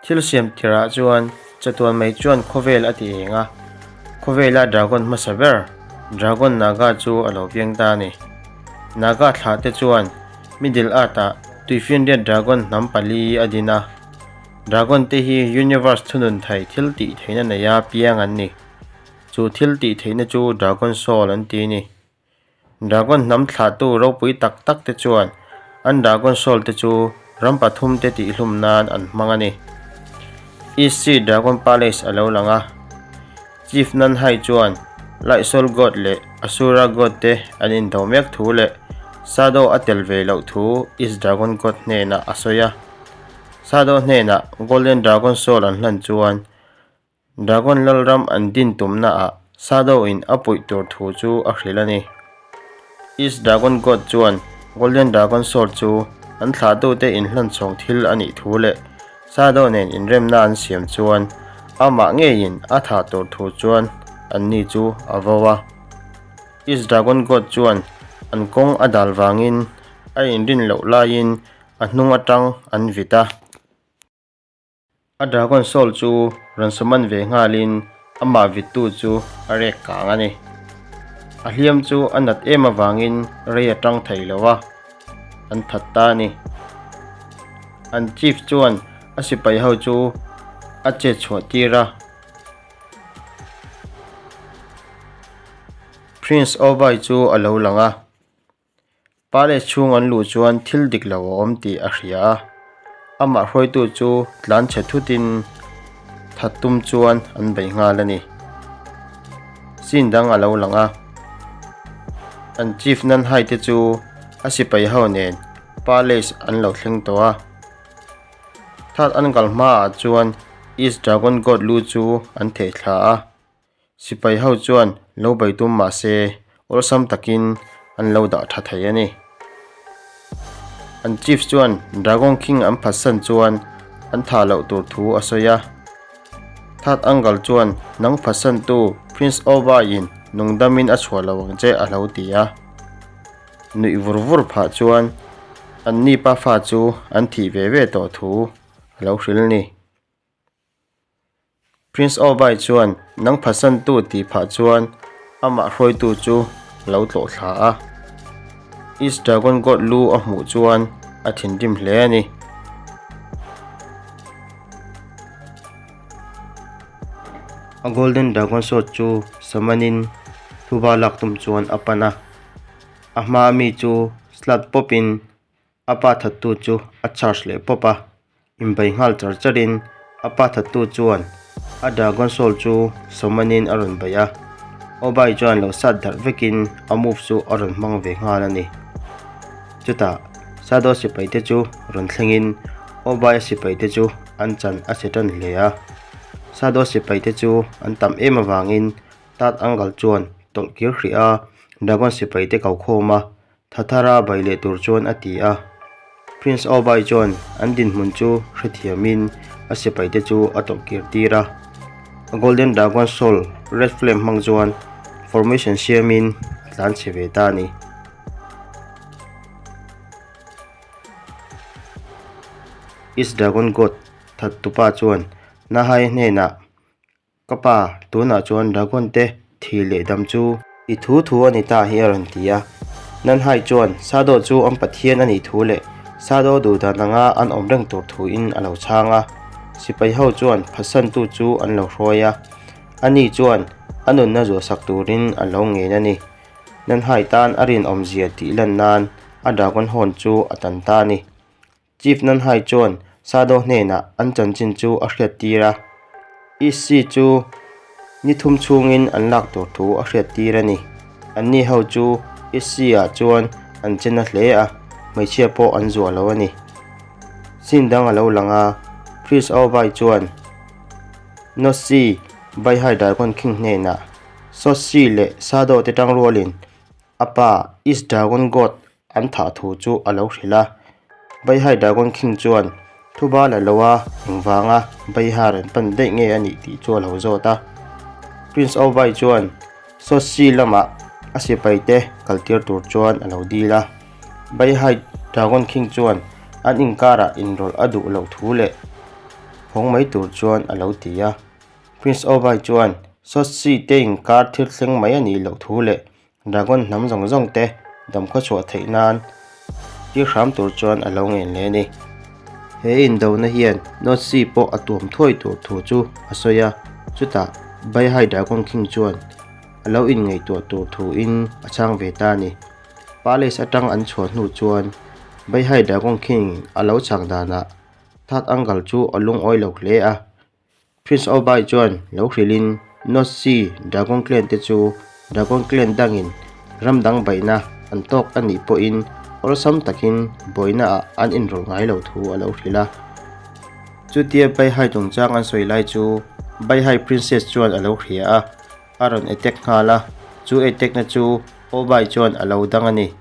Thil siam tirah chuan chatuan mai chuan khawvel a ti eng a, khawvela dragon hmasa ber, Dragon Naga chu a lo piang ta a ni. Naga thlah te chuan Middle Earth-ah tuifinriat dragon hnam pali a din a. Dragon te hi universe thunun thei thil tih theihna neia piang an ni. Chu thil tih theihna chu Dragon Soul an ti a ni. Dragon hnam thlahtu ropui tak tak te chuan an Dragon Soul te chu ram pathum te tihhlum nan an hmang a ni. East Sea Dragon Palace a lo lang a, Chief Nanhai chuan Light Soul God leh Asura God te an indo mek thu leh Sado a tel ve loh thu East Dragon God hnenah a sawi a. Sado hnenah Golden Dragon Soul an hlan chuan Dragon Lalram an din tumnaah Sado in a puih tur thu chu a hrilh a ni. East Dragon God chuan Golden Dragon Sword chu an thlahtute inhlanchhawng thil a nih thu leh Sado nen inremna an siam chuan amah ngeiin a thah tur thu chuan anni chu a vo a. East Dragon God chuan an kawng a dal vangin a inrin loh laiin a hnung atang an vit a. A dragon soul chu rawn suman ve nghalin amah vittu chu a rek kang a ni. A hliam chu a nat em avangin rei a tang thei lo a, an that ta a ni. An chief chuan a sipai ho chu a chet chhuah tir a. Prince Obai chu a lo lang a. Palace chhung an luh chuan thil dik lo a awm tih a hria a, amah hruaitu chu tlan chhe thutin that tum chuan an bei nghal a ni. Scene dang a lo lang a, an chief Nanhai te chu a sipai ho nen palace an lo thleng tawh a, Third Angle hmaah chuan East Dragon God lu chu an theh thla a. Sipai ho chuan lo bei tum mah se awlsam takin an lo dah tha thei a ni. An chief chuan Dragon King an phatsan chuan an thah loh tur thu a sawi a. Third Angle chuan nang phatsantu Prince Oba-in nungdamin a chhuah lo ang che a lo ti a. Nuih vur vur phah chuan anni pafa chu an thih ve ve tawh thu a lo hrilh ni. Prince Obai chuan nang phatsantu tih phah chuan amah hruaitu chu a lo tlawh thla a. East Dragon God lu a hmuh chuan a thinrim hle a ni. A Golden Dragon Sword chu samanin thuba lak tum chuan a pan a. A hma mi chu slat pawpin A pa thattu chu a charge leh pawp a, inbai nghal char charin a pa thattu chuan a dragon soul chu sawmanin a rawn bei a, Obai chuan lo sat darh vekin a move chu a rawn hmang ve nghal a ni. Chutah Sado sipai te chu rawn thlengin Obai a sipai te chu an chan a che tan hle a, Sado sipai te chu an tam em avangin Tat Angle chuan tawlh kir hrih a, dragon sipai te ko khawm a, Thathara bai leh tur chuan a ti a. Prince Obai chuan an dinhmun chu hrethiamin a sipaite chu a tawlhkir tir a. A Golden Dragon Soul Red Flame hmang chuan formation siamin a tlan chhe ve ta a ni. East Dragon God Thattupa chuan Nahai hnenah Ka pa, tunah chuan Dragon te thi leh dam chu i thu thu a ni ta hi a rawn ti a. Nanhai chuan Sado chu an Pathian a nih thu leh Sado duhdan anga an awm reng tur thuin a lo chhang a. Sipai ho chuan phatsantu chu an lo hruai a, ani chuan a nunna zuahsak turin a lo ngen a ni. Nanhai tan a rinawmzia tih lan nan a Dragon Horn chu a tan ta a ni. Chief Nanhai chuan Sado hnenah an chanchin chu a hriattir a, Issi chu ni thum chhungin an lak tur thu a hriattir a ni. Anni ho chu Issi-ah chuan an che na hle a, hmeichhia pawh an zuah lo a ni. Scene dang a lo lang a, Chris Aobai chuan Nossi Baihai Dragon King hnenah Sossi leh Sado te tangrualin a pa East Dragon God an thah thu chu a lo hrilh a. Baihai Dragon King chuan thuba la lo a engvanga Baiha rawn pan daih nge a nih tih chu a lo zawt a. Prince Obai chuan Sosi lamah a sipai te kaltir tur chuan a lo dil a. Baihai Dragon King chuan an inkarah inrawlh a duh loh thu leh. phawng mai tur chuan a lo ti a. Prince Obai chuan Sotsi te inkar thil thleng mai a nih loh thu leh Dragon hnam zawng zawng te damkhaw chhuah theih nan tir hram tur chuan a lo ngen hle a ni. He indona hian North Sea pawh a tuam thuai tur thu chu a sawi a, chutah Baihai Dragon King chuan a lo inngaihtuah tur thuin a chhang ve ta a ni. Palace atang an chhuah hnu chuan Baihai Dragon King a lo chhang danah Third Uncle chu a lungawi lo hle a. Prince Obai chuan lo hrilhin North Sea Dragon Clan te chu Dragon Clan dangin ram dang baihna an tawk a nih pawhin awlsam takin buaina ah an inrawlh ngai lo thu a lo hrilh a. Chutia Baihai chungchang an sawi lai chu Baihai Princess chuan a lo hria a, a rawn attack nghal a, chu attack na chu Obai chuan a lo dang a ni.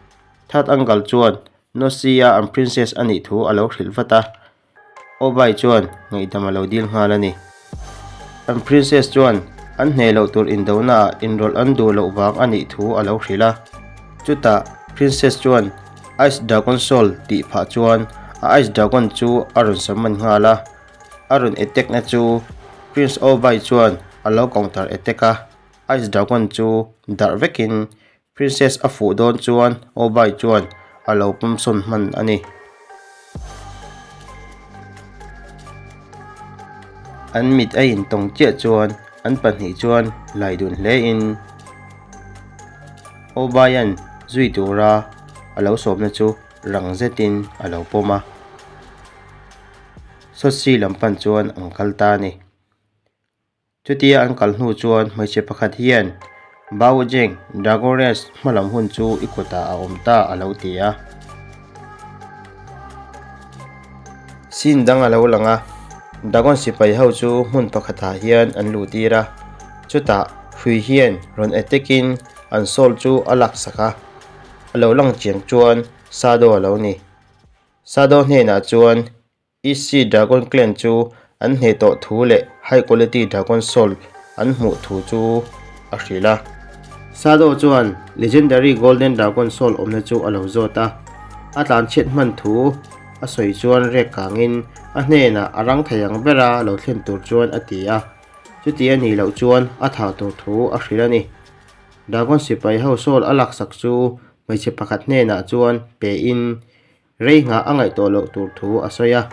Third Uncle chuan North Sea a an Princess a nih thu a lo hrilh vat a. Obai chuan ngaihdam a lo dil nghal a ni. An princess chuan an hneh loh tur indona ah inrawlh an duh loh vang a nih thu a lo hrilh a. Chutah princess chuan Ice Dragon Soul tih phah chuan a Ice Dragon chu a rawn summon nghal a. A rawn attack na chu Prince Obai chuan a lo counter attack a, Ice Dragon chu darh vekin Princess a fuh dawn chuan Obai chuan a lo pawm sawn hman a ni. An mit a intawng chiah chuan an pahnih chuan lai dun hle in Obaia'n zui tura a lo sawmna chu rang zetin a lo pawm a. Sotsi lam pan chuan an kal ta a ni. Chutia an kal hnu chuan hmeichhe pakhat hian Bao Jeng, Dragores hmalam hun chu i kutah a awm ta a lo ti a. Scene dang a lo lang a, Dragon sipai ho chu hmun pakhatah hian an luh tir a, chutah hrui hian rawn attack in an soul chu a laksak a, a lo lang chiang chuan Sado a lo ni. Sado hnenah chuan East Dragon Clan chu an hneh tawh thu leh High Quality Dragon Soul an hmuh thu chu a hrilh a. Sado chuan Legendary Golden Dragon Soul awmna chu a lo zawt a, a tlanchhiat hman thu a sawi chuan rek kangin a hnenah a rang thei ang bera lo thlen tur chuan a ti a, chuti a nih loh chuan a thah tur thu a hrilh a ni. Dragon sipai ho Soul a laksak chu hmeichhe pakhat hnenah chuan pein Rei nghah a ngaihtuah loh tur thu a sawi a,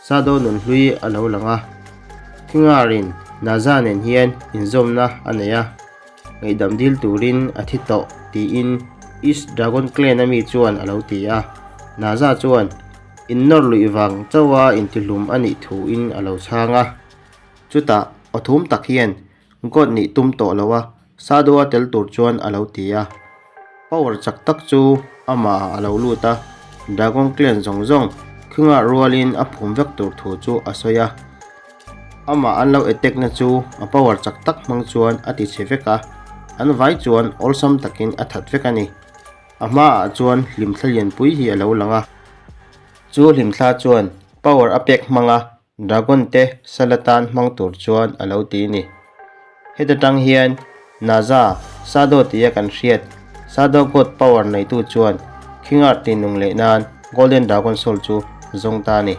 Sado nunhlui a lo lang a, Thingarin Naza nen hian inzawmna a nei a, ngaihdam dil turin a thi tawh tiin East Dragon Clan a mi chuan a lo ti a, Naza chuan innawr luih vang chauha intihlum a nih thuin a lo chhang a, chutah aw thum tak hian God nih tum tawh lo a, Sado a tel tur chuan a lo ti a. Power chak tak chu amah ah a lo lut a, Dragon Clan zawng zawng khingah rualin a phum vek tur thu chu a sawi a. Amah an lo attack na chu a power chak tak hmang chuan a ti chhe vek a, an vai chuan awlsam takin a that vek a ni. A hmaah chuan hlimthla lianpui hi a lo lang a. Chu hlimthla chuan power a pek hmang a, Dragon te sal atan hmang tur chuan a lo ti ni. Heta tang hian Naza, Sado tia kan hriat, Sado God Power neitu chuan King Art tinung leh nan Golden Dragon Soul chu a zawng ta a ni.